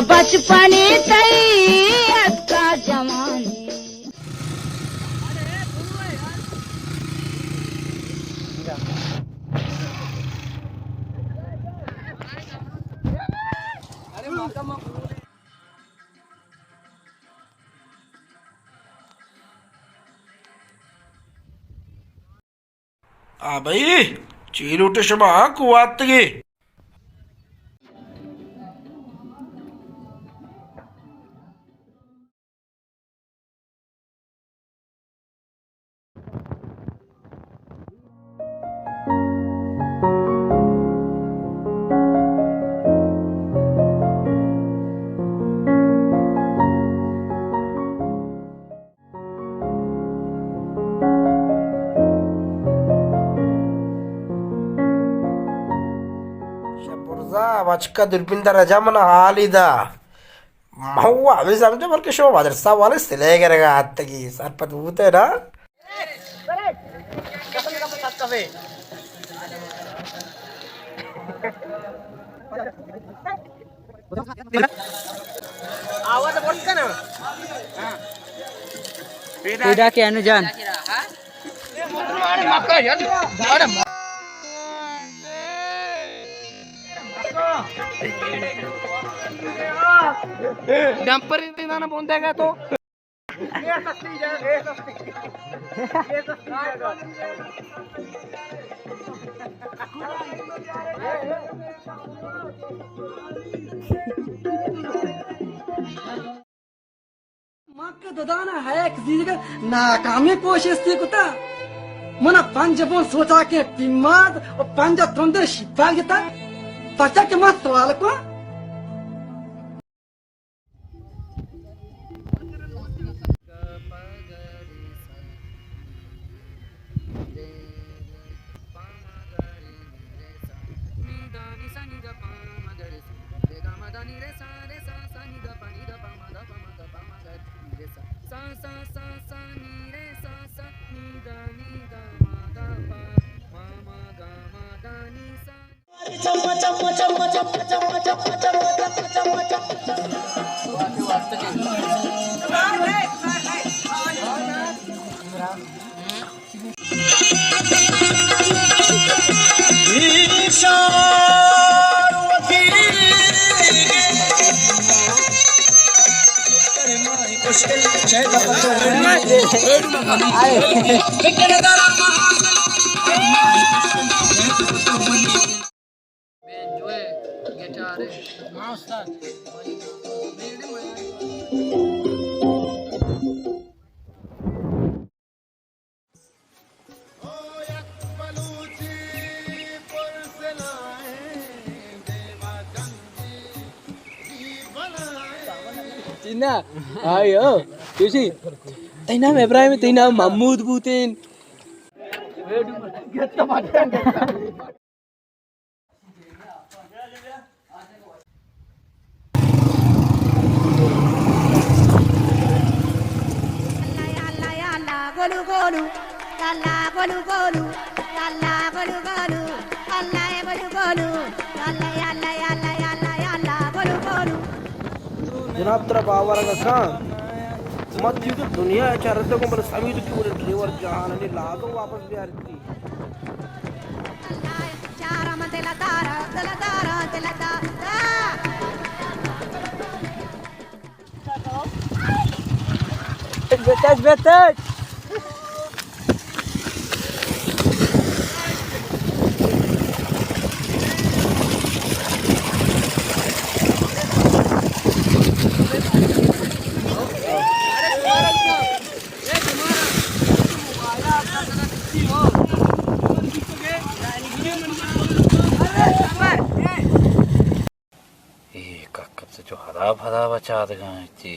بچپنے تئی اتکا جوانی۔ آ بھئی، چی لوٹے شما؟ کواتگے؟ شپرزا، بچکا دوربین در جا، منا حالی دا۔ مہوا ہمیں سمجھو، بلکہ شما مدرسہ والے سلے گرگا آتگی، سرپد بوتے نا۔ پیدا کے انو جان۔ ڈمپر انسان بندے گا تو۔ ما کہ ددانا ہیک زیرگ ناکامیں کوشستے کتا۔ منا پنج بون سوچاکیں پیماد و پنجا ترندیں شیپار گتا۔ پرچا کہ ما سوال کن۔ بینجو ہے، گٹار ہے۔ ہاں استاد۔ تینا، آئی ہو، کسی، تئی نام ابراہیم، تئی نام محمود بوتین۔ جناب، ترا باور اگاں کن، ما تیوگیں دنیا ءَ چہ رد گوں، بلے سمیت کہ وڑیں ڈرائیور جہان ءَ لاگ ءَ واپس بیارتی۔ اے ککر سے جو ہداب ہداب چادگاں چی۔